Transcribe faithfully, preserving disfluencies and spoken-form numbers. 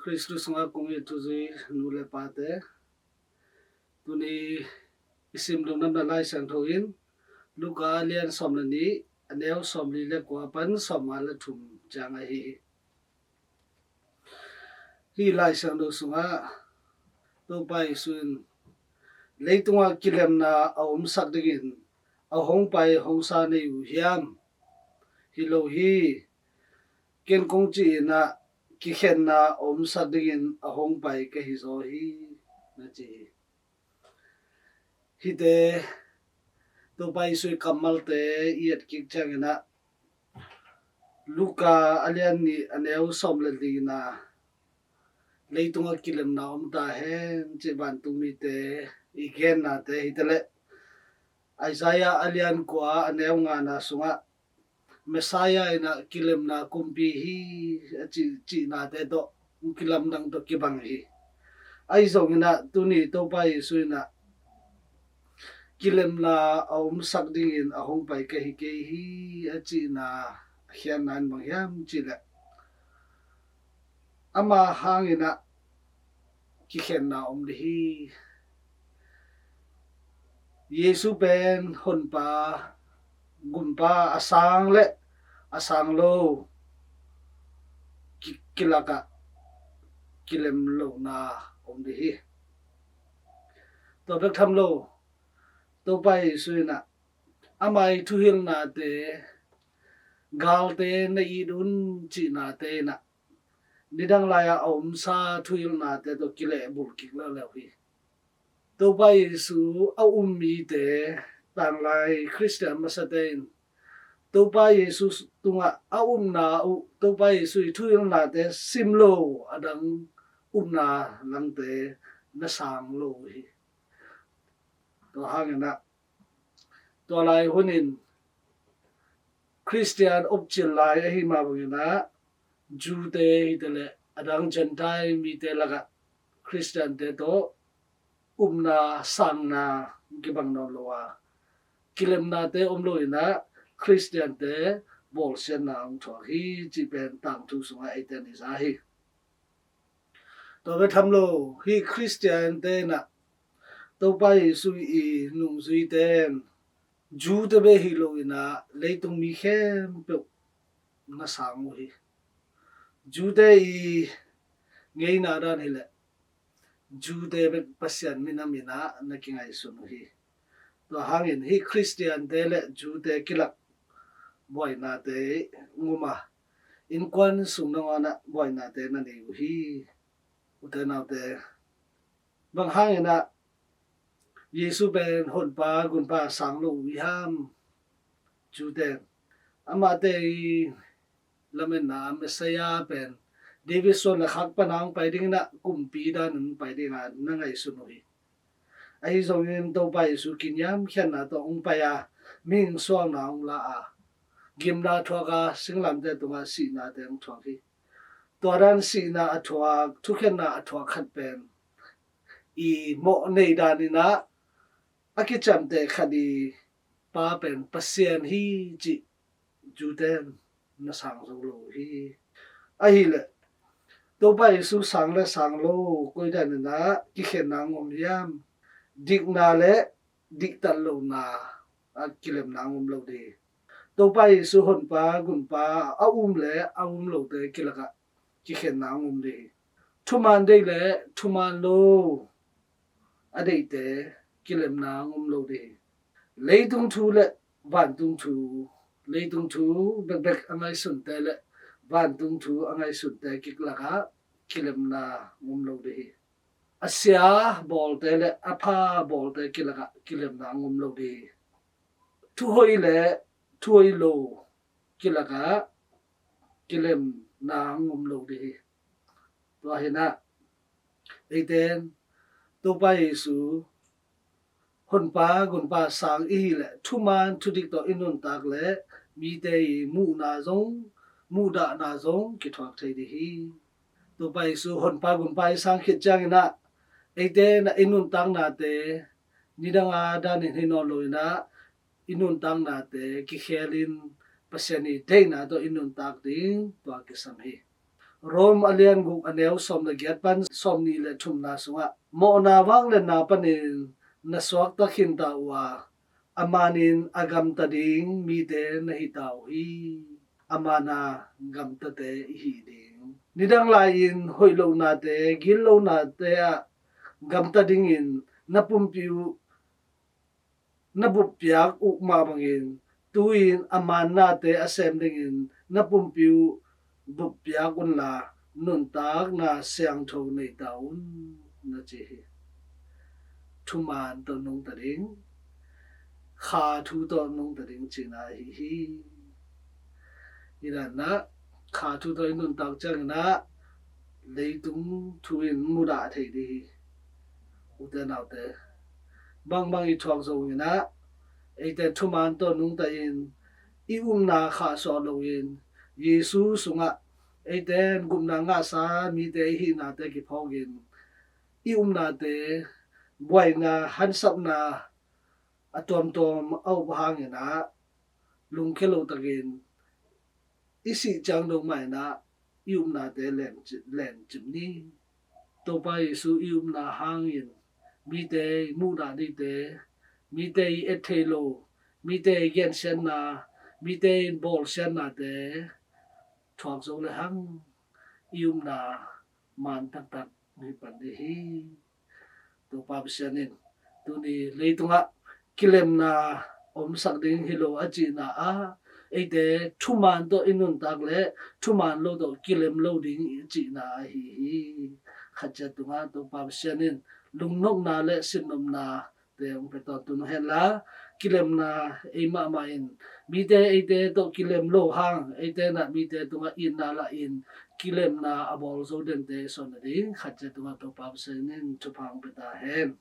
Khristu sungah kong it thuzui nu le pate, tuni i sim lungdamna Lai Siangtho in Luka a lian sawm le nih, a neu sawmli le kua pan sawmnga le thum ciang ahi hi. Hih Lai Siangtho sungah Topa Jesu in, "Leitungah kilemna a omsak dingin a hong pai hong sa na hi uh hiam? Hi lo hi. Ken kong cih in ah, kikhenna a omsak dingin a hong pai ka hi zaw hi," na ci hi. Hihte Topa Jesu i kammalte i et kik ciangin ah, Luka a lian nih, a neu sawm le li-na, "Leitungah kilemna om ta hen," cih vantungmite i gennate hi ta leh, Isaiah a lian kua, a neu ngana sungah, "Messiah in ah kilemna kumpi hi," a cih, cihnate tawh hong kilamdang tawh kibang hi. Ahi zongin ah tuni Topa Jesu in ah, "Kilemna a omsak dingin a hong pai ka hi kei hi," a cihna a khiatna in bang hiam cih leh, ama hangin ah kikhenna om ding hi. Jesu pen honpa, gunpa, a sang le a sang lo ki-, kilakah kilem lohna om ding hi. Tua bek tham lo, Topa Jesu in ah ama i thuhilhnate, "Galte na it un," cihnate in ah, nidang lai-a a omsa thuhilhnate tawh kilehbulh kik leuleu hi. Topa Jesu a um mite, tanglai Khristian masate in Topa Jesu tungah a upna uh, Topa Jesu i thuhilhnate sim lo a dang upna langte na sang lo uh hi. Tua hangin ah, tua lai hunin Khristian opcil lai ahi mah bangin ah, Jew-te hi ta leh a dang Gentile mite lakah Khristiante tawh upna sangna kibang nawn lo a, kilemnate om lo in ah Khristiante bawlsiatna hong thuak hi, cih pen tangthu sungah eite in i za hi. Tua bek tham lo, hih Khristiante in ah Topa Jesu i nungzuite in Jew-te bek hi lo in ah leitung mi khempeuh na sang uh hi. Jew-te i ngeina dan hi leh, Jew-te bek Pasian minam in ah na kingaihsun uh hi. Tua hangin hih Khristiante le Jew-te kilak buainate ngum a, innkuan sung nangawn ah buainate na nei uh hi. Ute naute, bang hangin ah Jesu pen honpa gunpa sang lo uh hiam? Jew-te, amate i lametna Messiah pen David suan le khak pan a hong pai dingin ah, kumpi danin hong pai dingin ah na ngaihsun uh hi. Ahi zongin Topa Jesu kiniamkhiatna tawh hong pai a, mihing suakna hong la a, gimna thuak a, singlamteh tungah sihnate hong thuak hi. Tua dan sihna a thuak, thukhenna a thuak khat pen i mawh nei danin ah a kiciamteh khat i pa pen Pasian hi cih Jew-te in na sang zo lo uh hi. Ahih leh Topa Jesu sang le sang lo, koi danin ah kikhenna hong om hiam? Dikna le diktat lohna ah kilemna hong om lo ding hi. Topa Jesu honpa gunpa a um le a um lote kilakah kikhenna hong om ding hi. Thuman deih le thuman lo a deihte kilemna hong om lo ding hi. Leitung thu le vantung thu, leitung thu bekbek a ngaihsunte le vantung thu a ngaihsunte kilakah kilemna hong om lo ding hi. A sia bawlte le a pha bawlte kilakah kilemna hong om lo ding hi. Thuhoih le thuhoih lo kilakah kilemna hong om lo ding hi. Tua hi-in ah eite in Topa Jesu honpa gunpa sang i hih leh thuman thudik tawh i nuntak le mite i muhna zong, muhdahna zong kithuak thei ding hi. Topa Jesu honpa gunpa i sang khit ciangin ah eite in ah i nuntaknate nidang a danin hi nawn lo in ah, i nuntaknate kikhelin Pasian i deihna tawh i nuntak ding tua kisam hi. Rom a lian guk a neu sawm le giat pan sawm nih le thumna sungah, mawhna vangliatna panin na suakta khinta uh a, a manin a gamta ding mite na hita uh hi. A mana gamtate i hi ding. Nidang lai-in hoih lohnate, gil lohnate ah gamta dingin na pumpi uh na buppiak uh mah bangin, tu-in a mannate a sem dingin na pumpi uh buppiak unla, nuntakna siangtho neita un, na ci hi. Thuman tawh nungta ding, kha thu tawh nungta ding cihna ahi hi. Hi dan ah, kha thu tawh i nuntak ciangin ah leitung thu in mudah thei ding hi. Ute naute, bangbang i thuak zongin ah, eite thuman tawh nungta in, i upna khahsuah loin, Jesu sungah eite in gupna ngahsa mite i hihnate kiphawkin, i upnate buaina, hansatna a tuamtuam a up hangin ah, lungkhia lo takin i sih ciang dong mah in ah i upnate len ci-, len cip ni. Topa Jesu i upna hangin mite i muhdah dingte, mite i et thei lo, mite i gensiatna, mite i bawlsiatnate thuak zo le hang, i upna man taktak hi pan ding hi. Topa Pasian in tuni leitungah kilemna omsak ding hi lo a cihna ah, eite thuman tawh i nuntak le thuman lo tawh kilem lo ding i cihna ahi hi. Khat ciat tungah Topa Pasian in lungnopna le sinnopna te hong pia tawntung hen la, kilemna ei mahmah in, mite eite tawh kilem lo hang, eite in ah mite tungah itna lah in, kilemna a bawl zo dente i sawn nading khat ciat tungah Topa Pasian in thupha hong pia ta hen.